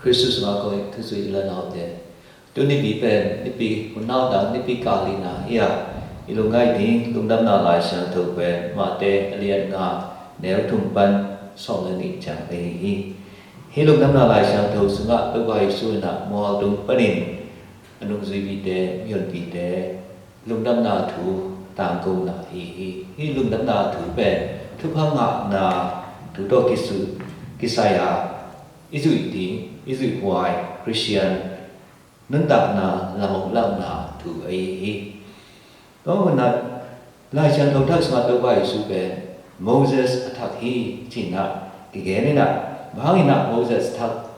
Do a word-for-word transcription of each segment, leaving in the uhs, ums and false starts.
Khristu sungah kong it thuzui u le naute, tuni nipi pen nipi hun naudang, nipi kal lina hi a, i lungngaih ding lungdamna Lai Siangtho pen Mate a lian nga, neu thum pan sawm le nih ciang ahi hi. Hih lungdamna Lai Siangtho sungah Topa Jesu in a mualtung panin a nungzuipite, mihonpite lungdamna thu tangkona ahi hi. Hih lungdamna thu pen thupha ngahna thu tawh kisu, kisai a, i zuih ding, i zuihhuai Khristian nuntakna lamong lakna thu ahi hi. Tua hun a, Lai Siangtho thak sungah Topa Jesu pen Moses a thak hi ci-in a kigen in a, bang hangin a Moses thak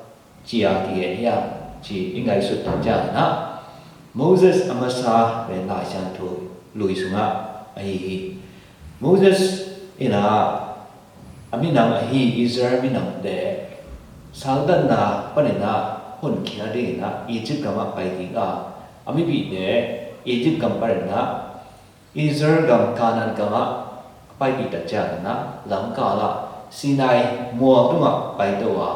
ci-a kigen hiam ci i ngaihsut tak ciangin a, Moses a masa pen Lai Siangtho lui sungah ahi hi. Moses in a, a minam ahi Israel minamte saltanna panin a honkhia dingin a Egypt gamah pai ding a, a mipite Egypt gam panin a Israel gam Canaan gamah a paipih tak ciangin a, lamkal ah Sinai mual tungah paito a,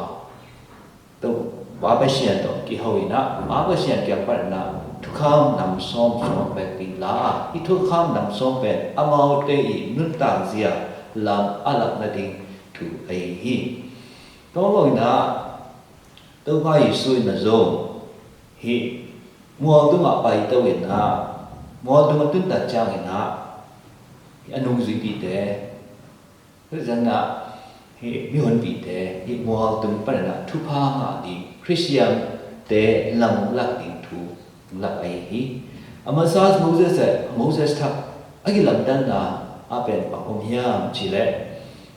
Topa Pasian tawh kiho in a, Pa Pasian kiang panin a thukham nam sawm sawm pen ding la a, hih thukham nam sawm pen amaute i nuntakzia lam a lak nading thu ahi hi. Tua mawh in a, Topa Jesu in a zong hih mual tungah paito in a, mual tungah tun tak ciangin a, hih a nungzuipite, hih zan a, hih mihonpite hih mual tung panin a thupha ngah ding, Khristiante lamong lak ding thu lak ahi hi. A masa Moses, Moses thak a kilamdanna ah pen bang om hiam cih leh,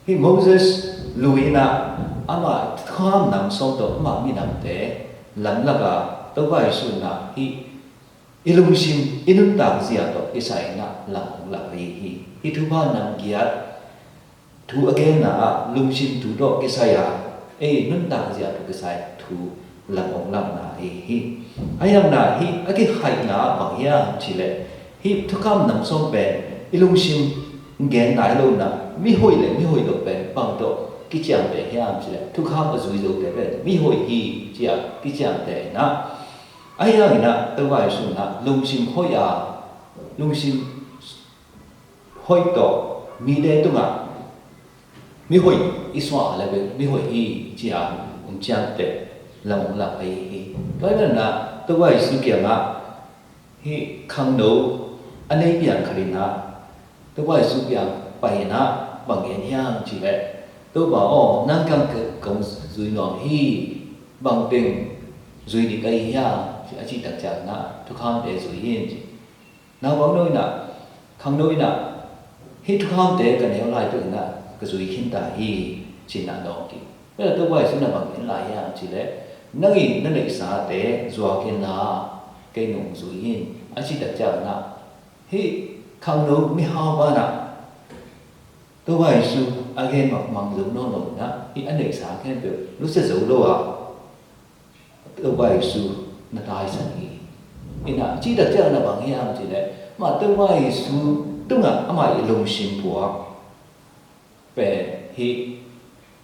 hih Moses lui in a, amah thukham nam sawm tawh amah minamte lamlak a, Topa Jesu in a hih i lungsim, i nuntakzia tawh kisai in a lamong lak ahi hi. Hih thupha nam giat, thu a genna ah lungsim thu tawh kisai a, ei nuntakzia tawh kisai thu lamong lakna ahi hi. Ahi hangin a, hih a kikhaihna ah bang hiam cih leh, hih thukham nam sawm pen i lungsim gen nai lo in a, mihoih le mihoih lo pen bang tawh kiciamteh hiam cih leh, thukham a zui zote pen mihoih hi ci-a kiciamteh in a, ahi hangin a, Topa Jesu in a lungsim hoih a, lungsim hoih tawh mite tungah mihoih i suah a, le mihoih hi ci-a hong ciamteh lamong lak ahi hi. Tua ahih manin a, Topa Jesu kiangah hih khangno a nei piang khat in a, Topa Jesu kiang pai in a, bang gen hiam cih leh, Topa aw, nang kiang kong zui nuam hi, bang teng zui ding ka hi hiam, a cih tak ciangin a, thukhamte zui in ci. Naupangno in a, khangno in a, hih thukhamte ka neu lai teng in a ka zui khin ta hi, ci-in a nawng kik. Tua leh Topa Jesu in a bang gen lai hiam cih leh, nang in na neihsate zuak in la, kei nong zui in, a cih tak ciangin a, hih khangno mihaupa in a, Topa Jesu a gen mahmah zo nawn lo in a, hih a neihsa khempeuh nusia zo lo a, Topa Jesu na taisan hi. In a, cih tak ciangin a bang hiam cih leh, amah Topa Jesu tungah amah i lungsim puak pen hih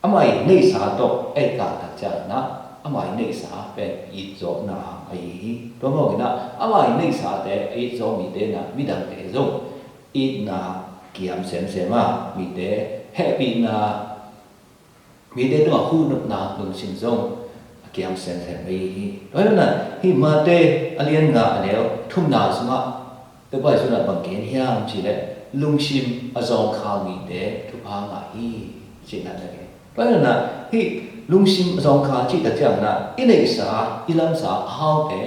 amah i neihsa tawh a kikal tak ciangin a, amah i neihsa pen itzawhna ahi hi. Tua mawh in a, amah i neihsate a itzawh mite in a, midangte zong itna kiam semsem a, mite hehpihna, mite tungah huhnopna lungsim zong a kiam semsem ahi hi. Tua ahih manin a, hih Mate a lian nga, a neu thumna sungah Topa Jesu in a bang gen hiam cih leh, lungsim a zawngkhal mite thupha ngah hi, ci-in a na gen. Tua ahih manin a, hih lungsim a zawngkhal cih tak ciangin a, i neihsa, i lamsa a haute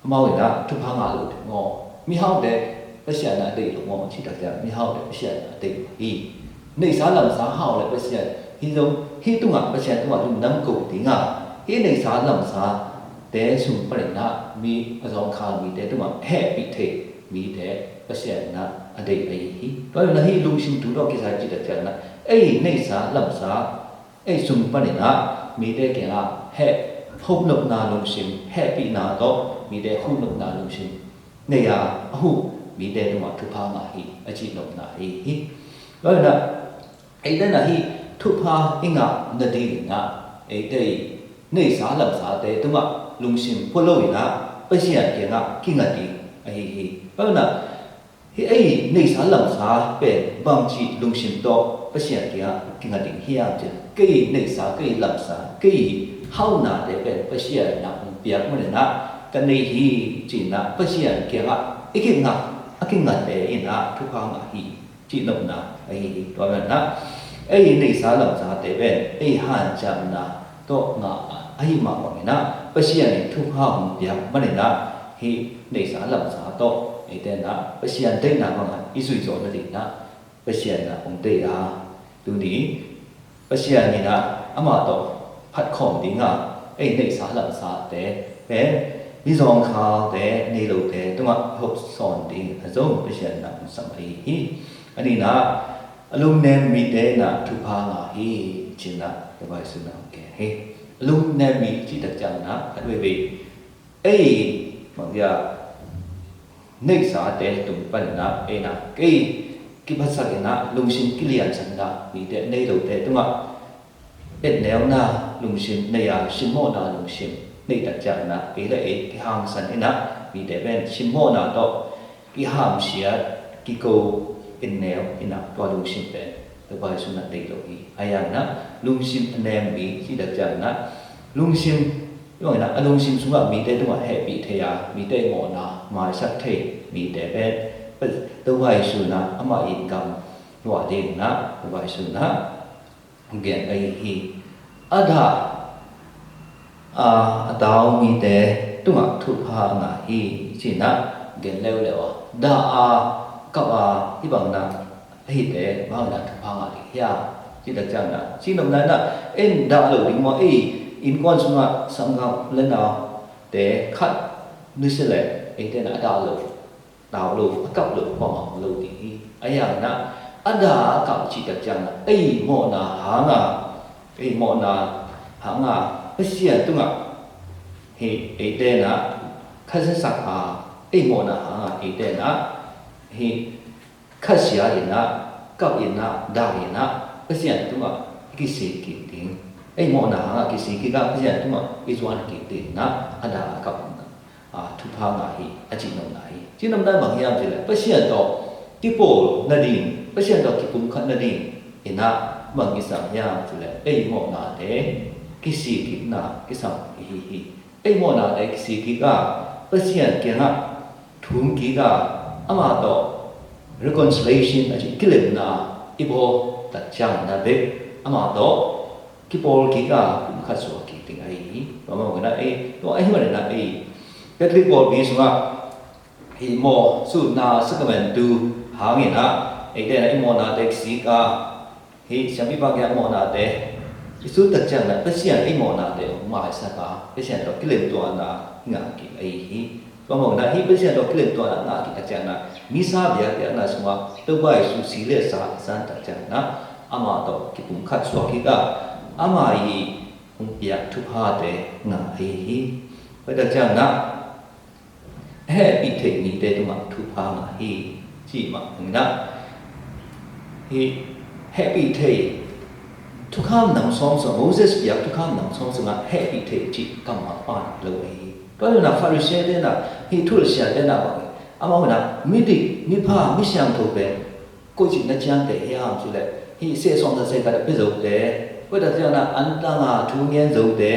amau in a thupha ngah lo ding maw? Mihaute Pasian in a deih lo maw? Cih tak ciang mihaute Pasian in a deih hi. Neihsa lamsa hau leh Pasian, hih zong, hih tungah, Pasian tungah lungdam ko ding a, hih neihsa lamsate sung panin a mi a zawngkhal mite tungah hehpih thei mite Pasian in a deih ahi hi. Tua ahih manin a, hih lungsim thu tawh kisai cih tak ciangin a, ei neihsa lamsa ei sung panin a mite kiangah heh, huhnopna lungsim, hehpihna tawh mite huhnopna lungsim nei a, a huh mite tungah thupha ngah hi, a cih nopna ahi hi. Tua ahih manin a, eite in a hih thupha i ngah nadingin a, eite i neihsa lamsate tungah lungsim pua lo in ah Pasian kiangah kinga ding ahi hi. Tua ahih manin ah hih ei neihsa lamsa pen bangci lungsim tawh Pasian kiangah kinga ding hiam cih leh, kei neihsa, kei lamsa, kei haunate pen Pasian in ah hong piak manin ah ka nei hi ci-in ah Pasian kiangah i kinga, a kingate in ah thupha ngah hi. Cihnopna ahi hi. Tua ahih manin ah ei neihsa lamsate pen ei hanciamna tawh ngah a, ahih mah bangin ah Pasian in thupha hong piak manin ah hih neihsa lamsa tawh eite in ah Pasian deihna bangah i zui zawh nadingin ah Pasian in ah hong deih a, tuni Pasian in ah amah tawh phatkhawm ding a, ei neihsa lamsate pen mizawngkhalte, neilote tungah hopsawn ding a zong Pasian in ah hong sam ahi hi. A nihna, a lungnem mite in ah thupha ngah hi ci-in ah Topa Jesu in ah hong gen hi. A lungnem mi cih tak ciangin ah khat veivei ei, bang hiam, neihsate tung panin ah ei in ah kei kiphatsak in ah lungsim kiliansak in ah mite, neilote tungah etneuna lungsim nei a, simmawhna lungsim neih tak ciangin ah ei le ei kihangsan in ah mite pen simmawhna tawh kihamsiat, kiko, etneu in ah tua lungsim pen Topa Jesu in ah deih lo hi. Ahi hangin ah lungsim a nem mi cih tak ciangin ah lungsim, tua ahih manin ah a lungsim sungah mite tungah hehpih thei a, mite mawhna maisak thei mite pen Topa Jesu in ah amah in gam luah dingin ah Topa Jesu in ah gen ahi hi. A dah a, a tau mite tungah thupha ngah hi ci-in ah gen leuleu a, dah a, kap a, hih bangin ah ahite bangin ah thupha ngah ding hiam cih tak ciangin ah, cihnopna in ah ei in dah lo ding maw, ei innkuan sungah sanggam le naute khat nusia leh eite in ah a dah lo, tau lo, a kap lo kuamah om lo ding hi. Ahi hangin ah a dah a kap cih tak ciangin ah ei mawhna hanga, ei mawhna hanga Pasian tungah hih eite in ah khasia sak a, ei mawhna hanga eite in ah hih khasia in ah, kap in ah, dah in ah Pasian tungah kisik kik ding. Ei mawhna hanga kisik kik a, Pasian tungah i zuan kik ding in ah a dah a kap in ah a, thupha ngah hi, a cihnopna hi. Cihnopna bang hiam cih leh Pasian tawh kipawl nading, Pasian tawh kipumkhat nadingin ah bang kisam hiam cih leh ei mawhnate kisik kikna kisam i hi hi. Ei mawhnate kisik kik a, Pasian kiangah thum kik a, amah tawh reconciliation, a cih kilemna i bawl tak ciangin ah bek amah tawh kipawl kik a, pumkhat suak kik ding ahi hi. Tua mah bangin ah ei, tua ahih manin ah ei Catholic pawlpi sungah hih mawh sutna sacramentu hangin ah eite in ah i mawhnate kisik a, hih siampipa kiang mawhnate i sut tak ciangin ah Pasian ei mawhnate hong maisak a, Pasian tawh kilemtuahna i ngah kik ahi hi. Tua mah bangin ah hih Pasian tawh kilemtuahna ngah kik tak ciangin ah misa biakpiakna sungah Topa Jesu si le sa i san tak ciangin ah amah tawh kipumkhat suak kik a, amah i hong piak thuphate ngah ahi hi. Tua tak ciangin ah hehpih theih mite tungah thupha ngah hi, ci mah bangin ah hih hehpih theih thukham nam sawm sungah, Moses piak thukham nam sawm sungah hehpih theih cih kammal pan lo ahi hi. Tua ahih manin ah Pharisee-te in ah, hih thuluasiate in ah bang, amau in ah midik, mipha, misiangtho pen koici na ciamteh hiam cih leh hih seh sawm za seh khat a pia zote, tua tak ciangin ah antang a thu ngen zote,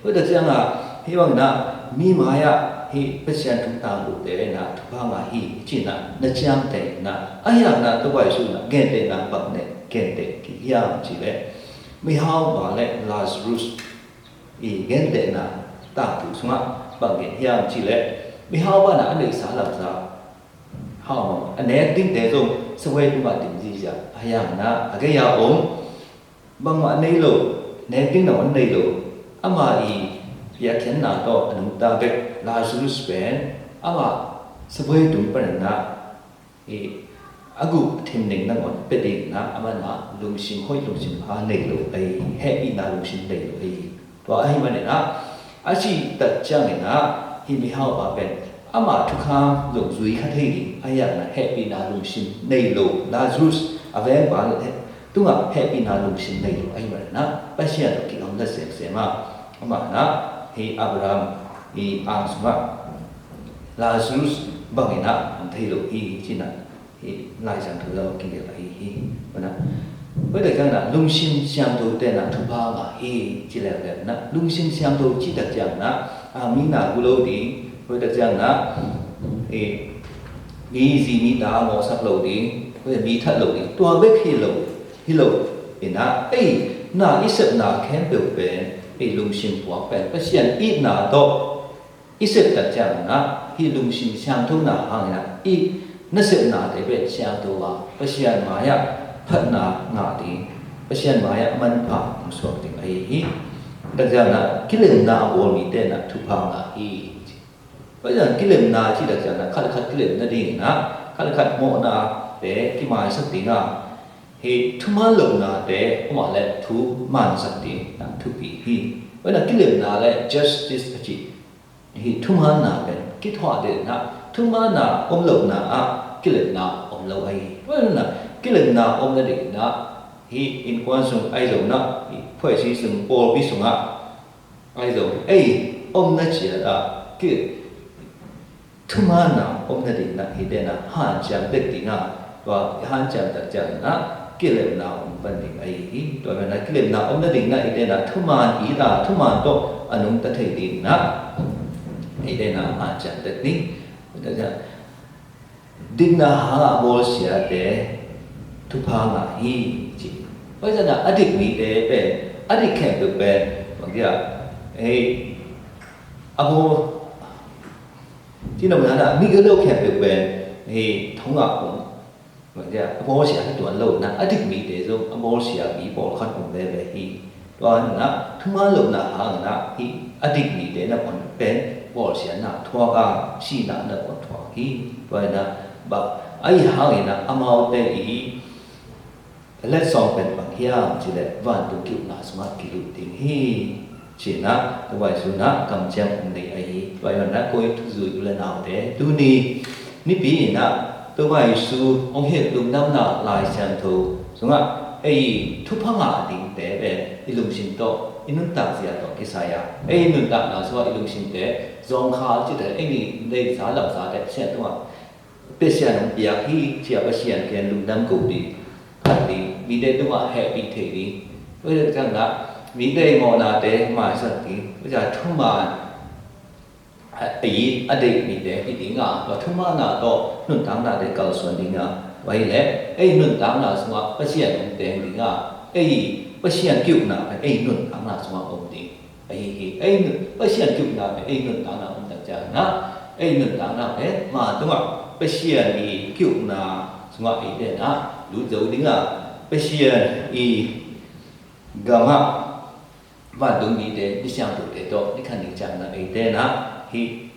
tua tak ciangin ah hih bangin ah mi mai-ah hih Pasian thu tangkote in ah thupha ngah hi ci-in ah na ciamteh in ah, ahi hangin ah Topa Jesu in ah gentehna bang ne, genteh kik hiam cih leh mihaupa le Lazarus i gentehna tangthu sungah bang gen hiam cih leh mihaupa in ah a neihsa lamsa hau mah, a nek dingte zong sabuai tungah dim ziahziah, ahi hangin ah a gei-a om bangmah nei lo, nek ding nangawn nei lo, ama i piakkhiatna tawh a nungta bek Lazarus pen amah sabuai tung panin ah i a guh thim ning nangawn pia dingin ah amah in ah lungsim hoih, lungsim pha nei lo ahi hi, hehpihna lungsim nei lo ahi hi. Tua ahih manin ah a cih tak ciangin ah hih mihaupa pen ama thukham zong zui kha thei ding, ahi hangin ah hehpihna lungsim nei lo Lazarus a vengpa tungah hehpihna lungsim nei lo ahih manin ah Pasian tawh kigamla semsem a, Amah in ah hih Abraham ii ang sungah Lazarus bangin ah om thei lo hi, ci-in ah hih Lai Siangtho ah kigelh ahi hi. Tua in ah, tua tak ciangin ah lungsim siangtho te'n ah thupha ngah hi, ci leuleu in ah, lungsim siangtho cih tak ciangin ah, a, mi na gu lo ding, tua tak ciangin ah, eh, mi zi mi ta mawhsak lo ding, tua mi that lo ding, tua bek hi lo, hi lo in ah, ei na i sepna khempeuh pen ei lungsim puak pen Pasian itna tawh i sep tak ciangin ah, hih lungsim siangthona hangin ah i nasepnate pen siangtho a, Pasian mai-ah phatna ngah ding, Pasian mai-ah manpha hong suak ding ahi hi. Tak ciangin ah kilemna a bawl mite'n ah thupha ngah hi. Tua ciang kilemna cih tak ciangin ah khat le khat kilem nadingin ah khat le khat mawhnate kimaisak ding a, hih thuman lohnate om leh thumansak ding ah thupi hi. Tua in ah kilemna le justice a cih hih thumanna pen kithuah ding in ah, thumanna om lohna ah kilemna om lo ahi hi. Tua in ah kilemna om nadingin ah hih innkuan sung ahi zongin ah, hih phuaisi sung, pawlpi sungah ahi zong, ei omna ciat ah ki, thumanna om nadingin ah hih te'n ah hanciam tek ding a, tua hanciam tak ciangin ah kilemna om pan ding ahi hi. Tua in ah kilemna om nadingin ah hih te'n ah thuman it a, thuman tawh a nungta thei dingin ah hih te'n ah hanciam tek ding. Dikna hangah bawlsiate thupha ngah hi, ci. Tua in ah a dik mite pen, a dik khempeuh pen, bang hia, hei, a bawl, ci na mun ah mi gilo khempeuh pen, hei, thong ah om, bang hia, a bawlsia hi tuan lo in ah, a dik mite zong a bawlsia mi pawlkhat om veve hi. Tua in ah thuman lohna hangin ah hih a dik mite na pon pen bawlsiatna thuak a, sihna na pon thuak hi. Tua in ah bang ahi hangin ah amaute i letsong pen bang hiam cih leh vantung ki-ukna sungah kilut ding hi, ci-in ah tua bang sungah kamciam hong nei ahi hi. Tua in ah koi thuzui u le naute, tuni Nipi in ah Topa Jesu hong hilh lungdamna Lai Siangtho sungah ei thupha ngah dingte pen i lungsim tawh, i nuntak zia tawh kisai a, ei nuntakna sungah i lungsimte zawngkhal cihte, ei mi deihsa lamsate Pasian tungah, Pasian hong piak hi ci-a Pasian kiang lungdam ko ding, phat ding, mite tungah hehpih thei ding, tua ciangin ah mite i mawhnate maisak ding, tua ciang thuman a, a deih mite hi ding a, tua thumanna tawh nuntaknate kalsuan ding a, tua hi leh ei nuntakna sungah Pasian hong teng ding a, ei Pasian ki-ukna pen ei nuntakna sungah om ding ahi hi. Ei nun-, Pasian ki-ukna pen ei nuntakna om tak ciangin ah, ei nuntakna pen vantung ah Pasian i ki-ukna sungah eite in ah lut zo ding a, Pasian i gam ah vantung mite, mi siangthote tawh dikha ding ciangin ah eite in ah hih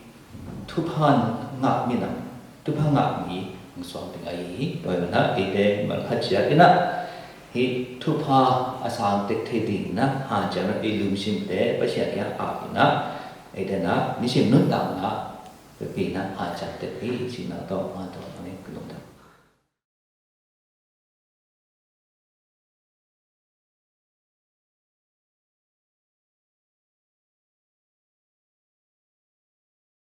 thupha ngah minam, thupha ngah mi hong suak ding ahi hi. Tua ahih manin ah eite malkhat ciat in ah hih thupha a sang tek thei dingin ah hanciam in ah ei lungsimte Pasian kiang ap in ah, eite in ah nisim nuntakna pia in ah hanciam tek hi, cihna tawh, ma tawh, amen. Ka lungdam.